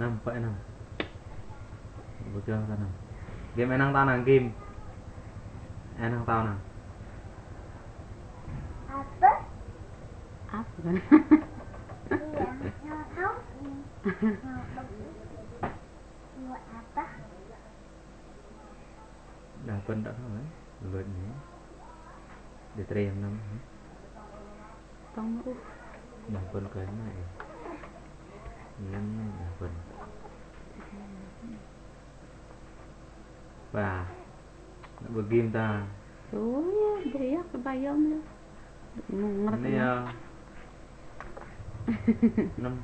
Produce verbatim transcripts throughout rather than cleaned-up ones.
Năm, pơ̆i năm. Bơgơh tơ năm. Game e năng tao năng game. E năng tao năng. Apa? Apa? Iya, nggak tahu. Nggak tahu. Buat apa? Đa bơ̆n đă hơ̆, lôch nhi. Đe tre năm hơ̆. Tơ̆ng ôh. Đa bơ̆n kơ năm ê. Năm đa bơ̆n. Ba. Nă bơgim ta. Ôi, bơ̆ yŏk kơ ba yŏm yŏk. Ngơ̆r nơ̆. Năm.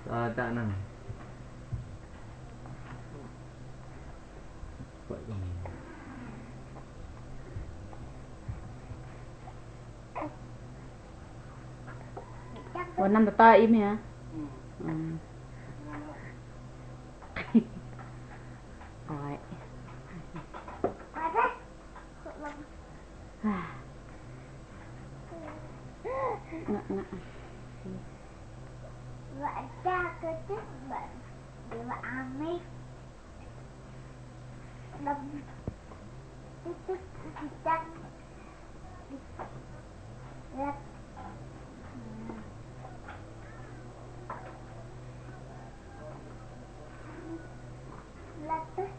Ơ, chă năng. Ơ, năm tơ tơ im hă? Ơ. Rồi. Ngă, ngă. Wă cha kơ tih bă. Dê wă amih. Đăm. Tih tih tih tih. Lăt. Lăt.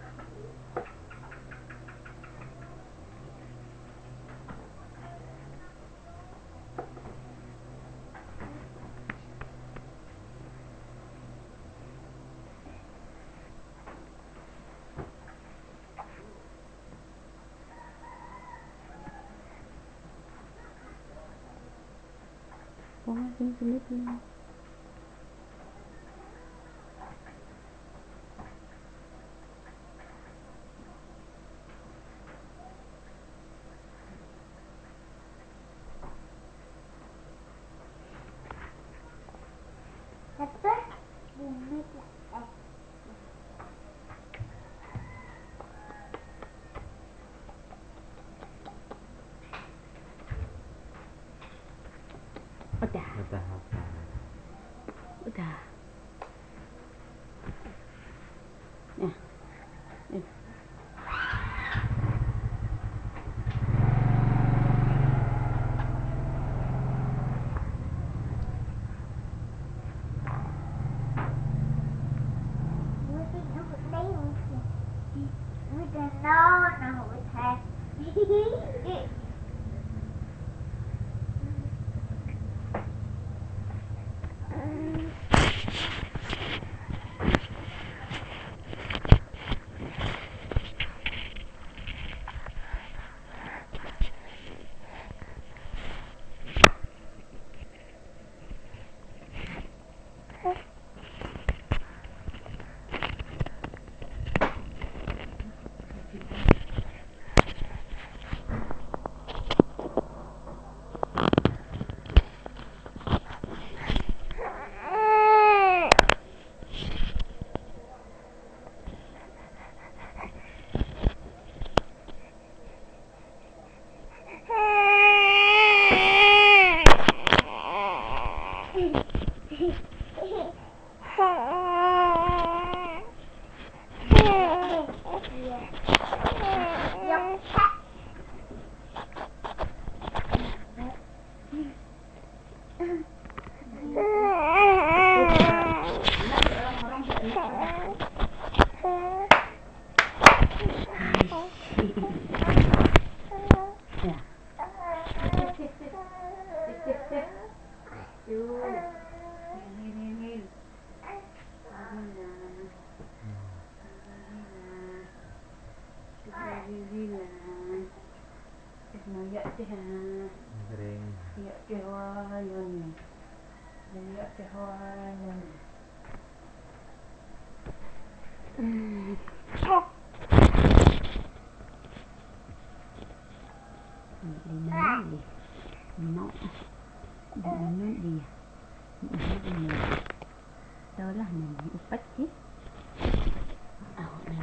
Wah, sini, sini, sini. Udah. Udah, udah. Udah. Nah. Nih. Ơ, ơ, ơ. Ơ, ơ, ơ. Ơ, ơ, ơ. Đi nấu đi. Nấu. Đi nấu đi. Nấu đi. Tơ lah nè, ih păch hê. Ơ, nè.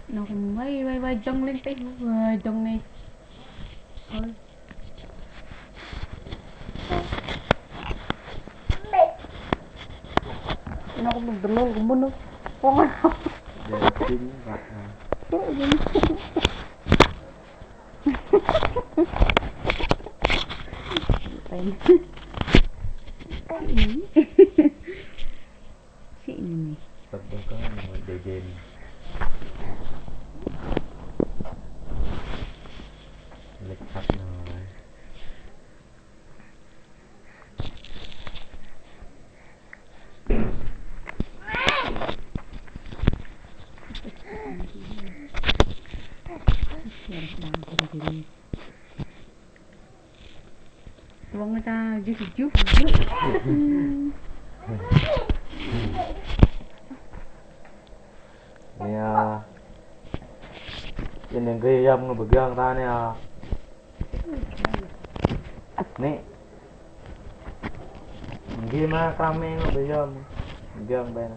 Nó cũng vay, vay, vay, dŏng lên tí, ờ, dŏng lên. Thôi. Nó cũng đừng đừng lên, cũng muốn nó. Để chính vậy à. Tên. Sik ni. Tep bơkơ ni dêh dêh ni. Lĕch khăp noh. Wong ta juh juh. Nè. Inh gơh yom ngơ pơgiơ̆ng ta nè. Nè. Gơh mă krăm mĕ ngơ pơgiơ̆ng. Pơgiơ̆ng bĕ nè.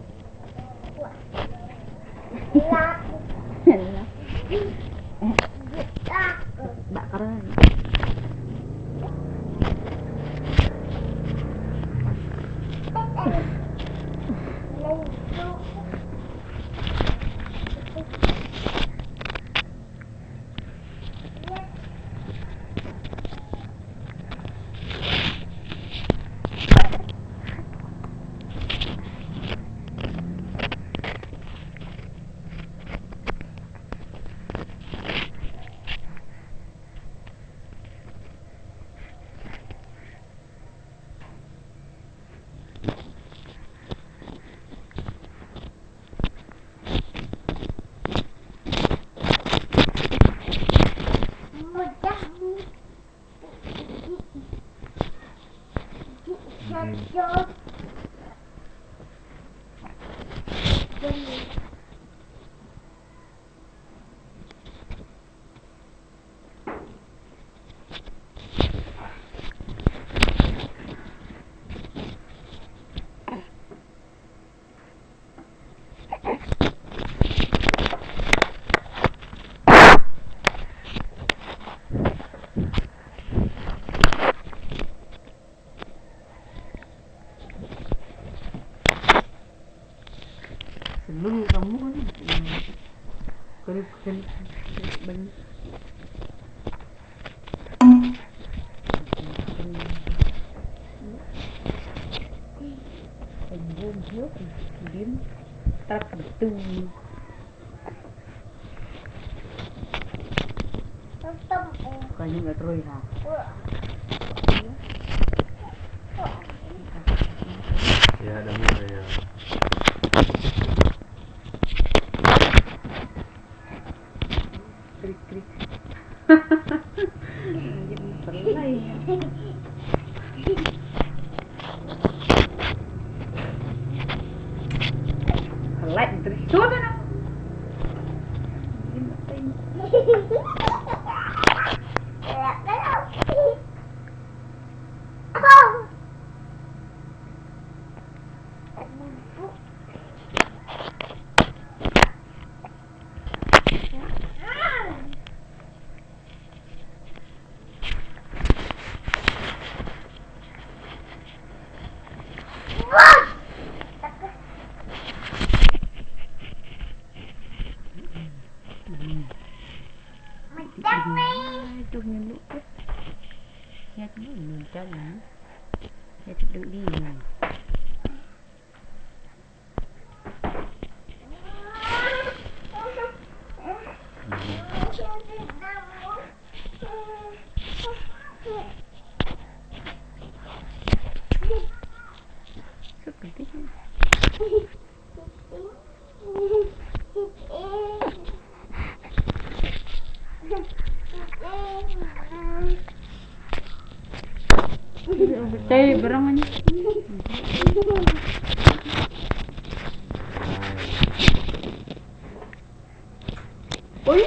Sơnŭng kơ mŭn. Krip krip bơ̆n. Bơ̆n gơm hiôk, lim, trăp bơ̆n tŭ. Kơ ñu ngă trôi hă? Iya, dah mulai ya. Krik, krik. Anjir, pelai. Pelai, terus sudah, nah. Ơ, trông như lũ kiếp. Nghe cái lũ mình cho nó. Nghe cái đừng đi mình. Tê bơrăng. Ui.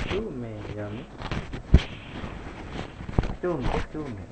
Tume, yummy. Tume, tume.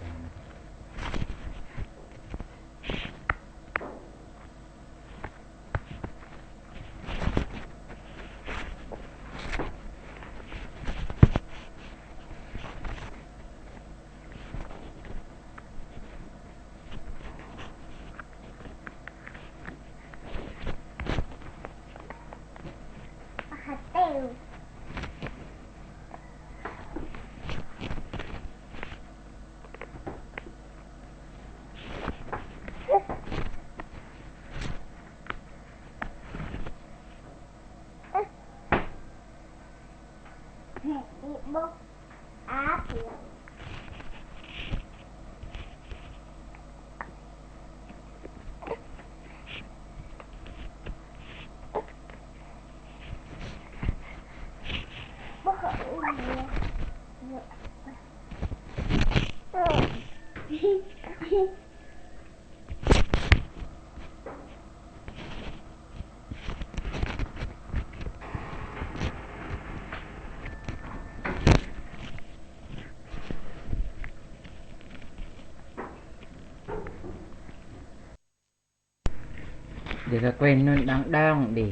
Đe kơ kuen nun đang đang đe.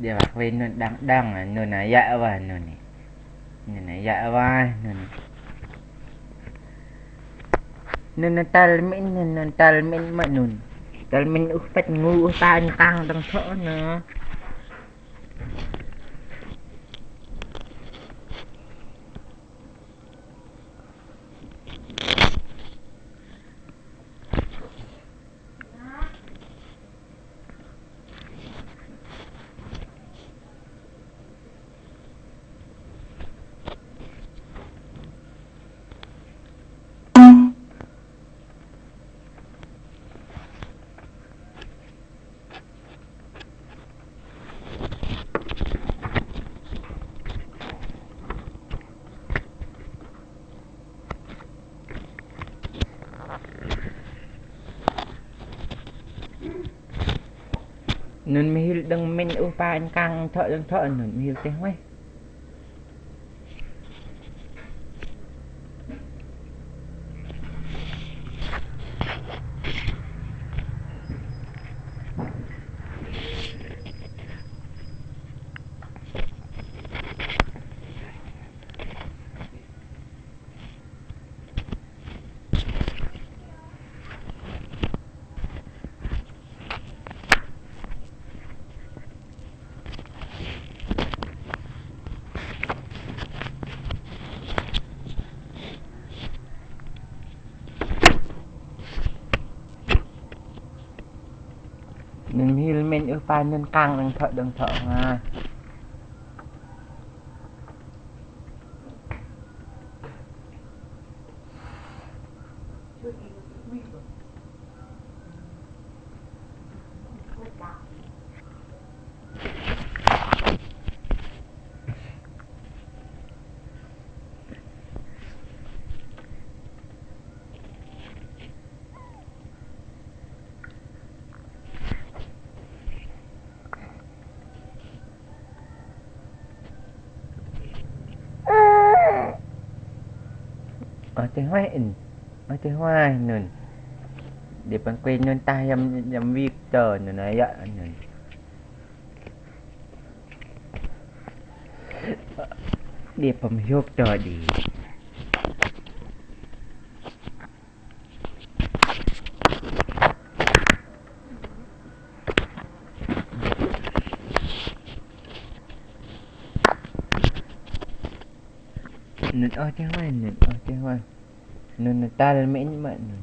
Đe kuen nun đang đang, nun na yă wă nun. Nun na yă wă nun. Nun na tal min, nun na tal min mă nun. Tal min uh păt ngu uh ta ăn kang dang thŏ na. Nun mă hil đơ̆ng min uh pa ăn kang thŏ đơ̆ng thŏ nun mă hil teh weh. Ưh pa nŭn kăng đơ̆ng thoi, đơ̆ng thoi hngah. Ơ, tơ hoai inh. Ơ, tơ hoai nŭn. Đe păng kuê nŭn tah yăm, yăm wih tơ nŭn, ơ, yă nŭn. Đe păng hiôk tơ đe. Nŭn ôh tơ hoai, nŭn ôh tơ hoai. Nŭn tal mĕnh mă nŭn.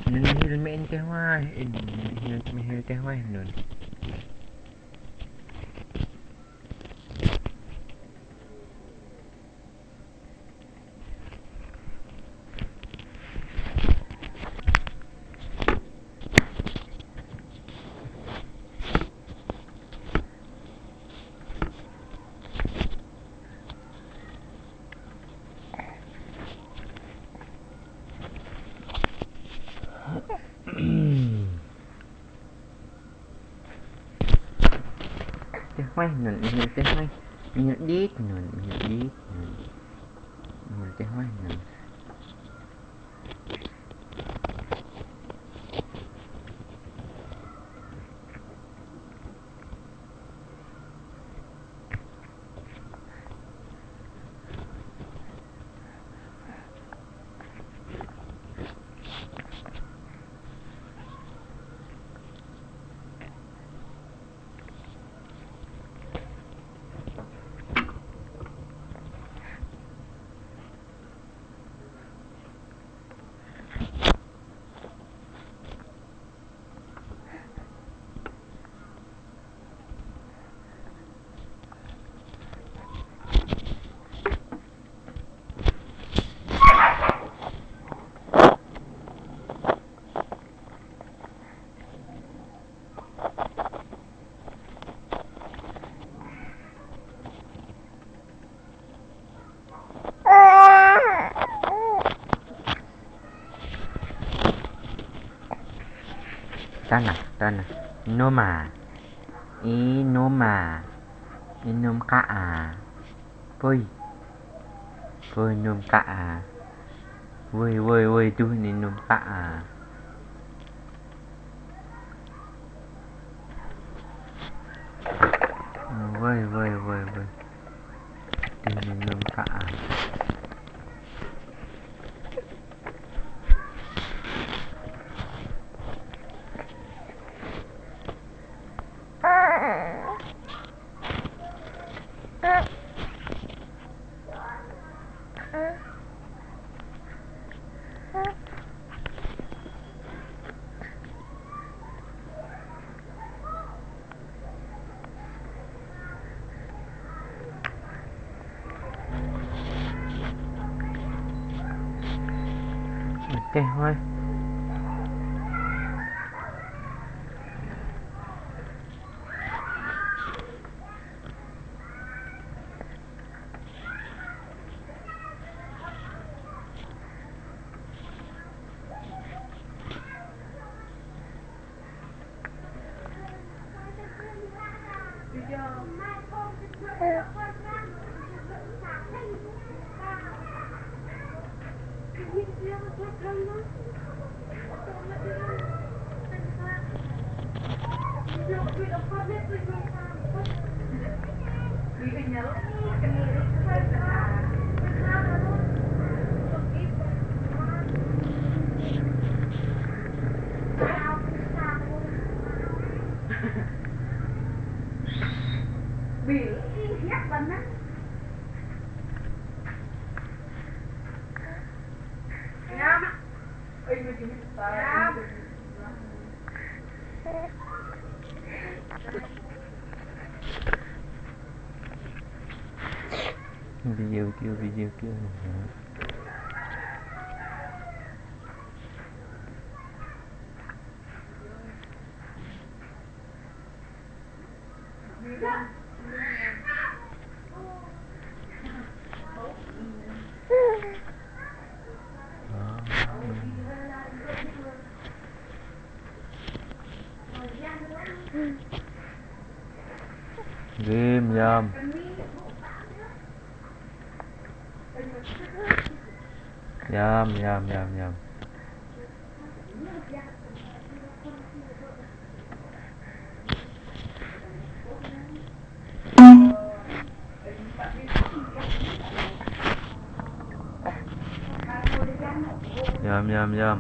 Nŭn mơhil mĕnh tơ hoai, inh mơhil, mơhil tơ hoai nŭn. Tơ hoai nŭn, mơhil tơ hoai. Mơhil đĭt nŭn, mơhil đĭt nŭn. Mơhil tơ hoai nŭn. Tơnah, tơnah. Noma. I noma. I nôm kă a. Pui. Pui nôm kă a. Wih, wih, wih, tuh ni nôm kă a. Wih, wih, wih, wih. Tuh ni nôm kă a. Ê, hơi. Video kêu, video kêu. Game, yam. Yam, yam, yam, yam. Yam, yam, yam.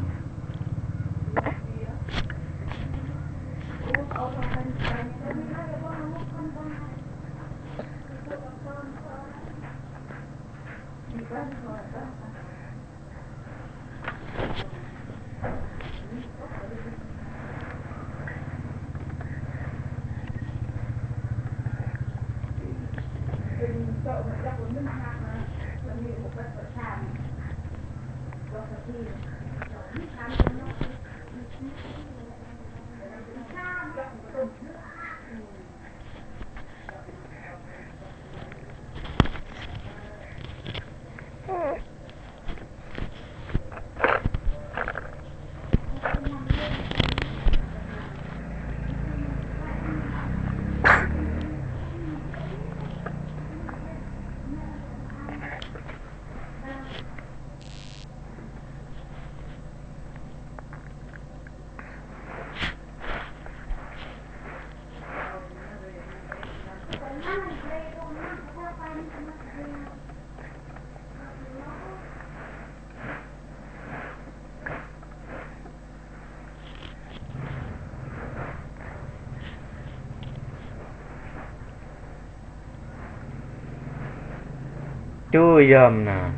Chu yom na.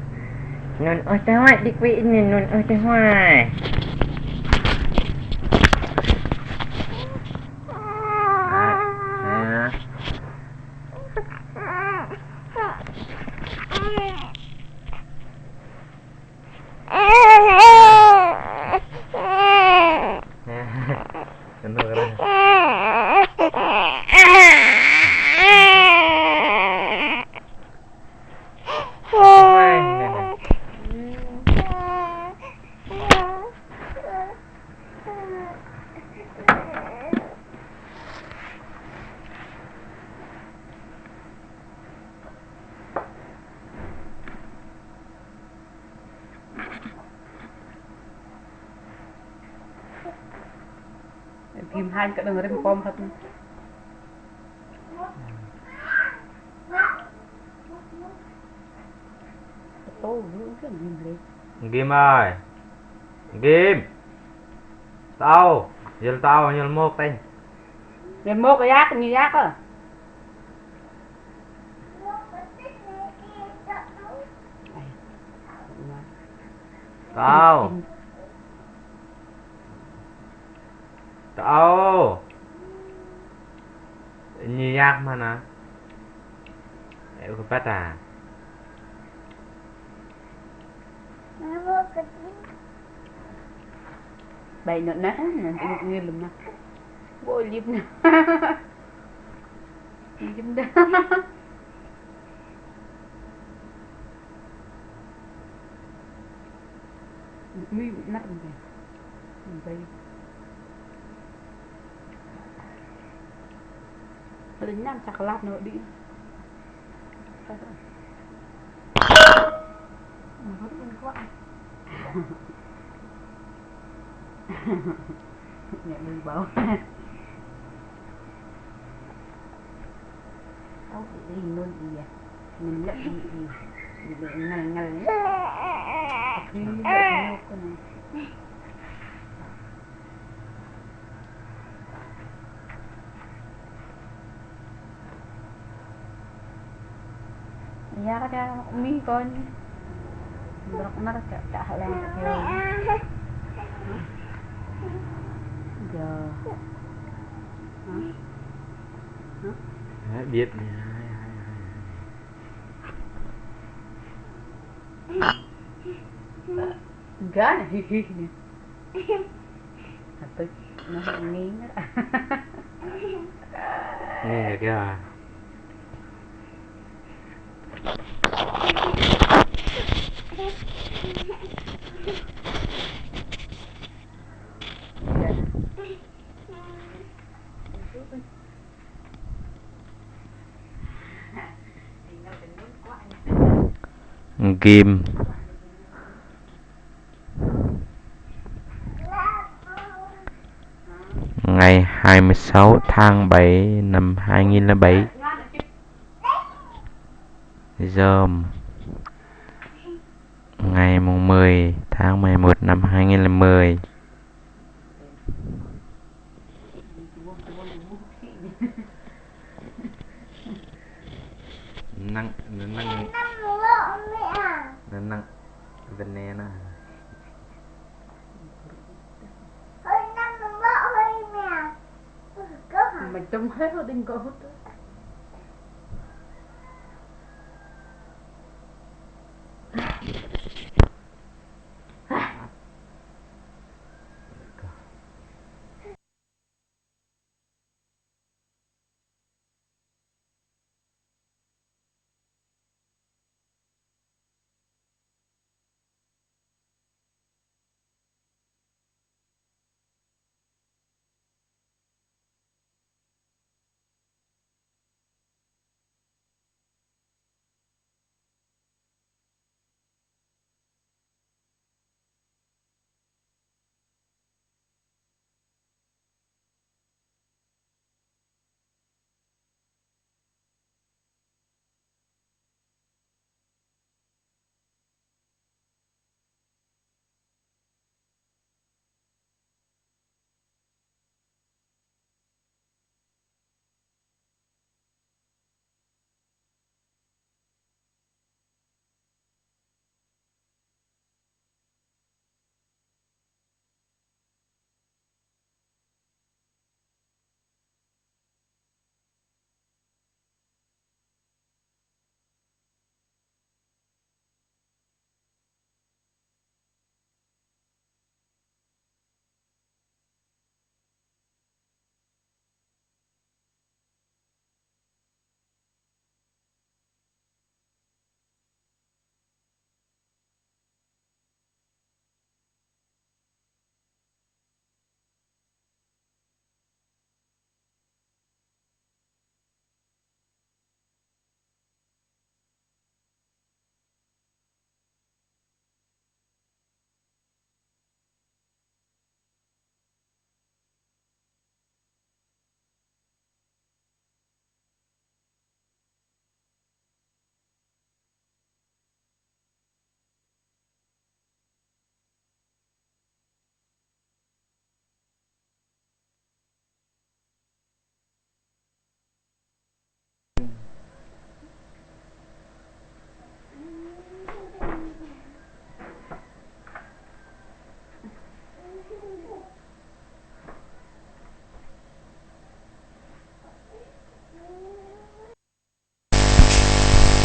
Nun ưh tơ hoai, đĭ quê inh nun ưh tơ hoai. Kim han kơ đơ̆ng rĭm pom hăt. Kim ơi. Kim. Tao, yơ̆l tao, yơ̆l mok tĕnh. Yơ̆l mok yak, nhi yak ơ. Tao. Tao. Nhi yak mă na. Ơ, kơ băt a. Bai nơ nơ, nơ, nơ, nơ, lum nơ. Bo lip nơ. Lip nơ. Mi năr nơ. Bai. Ada nyan coklat nơ đi. Nè, đừng bảo. Tao chỉ đi nôn đi à. Mình lật đi đi. Đi ngăn ngăn. Đi lật nô con này. Iya, kata mi kon. Brok năr ka, ka halang ka kêu. Giờ. Hả? Hả? Hả? Biết nè, hai, hai, hai. Gah nè, hih, hih nè. Hătŭk, noh nging. Nging kơ. Game. Ngày hai mươi sáu tháng bảy năm hai nghìn lẻ bảy. Dơm. Ngày mùng mười tháng mười một năm hai nghìn lẻ mười. Năng, năng, năng, năng, vấn đề nè. Mày trông hết hút đinh có hút.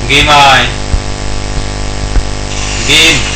Game ơi. Game.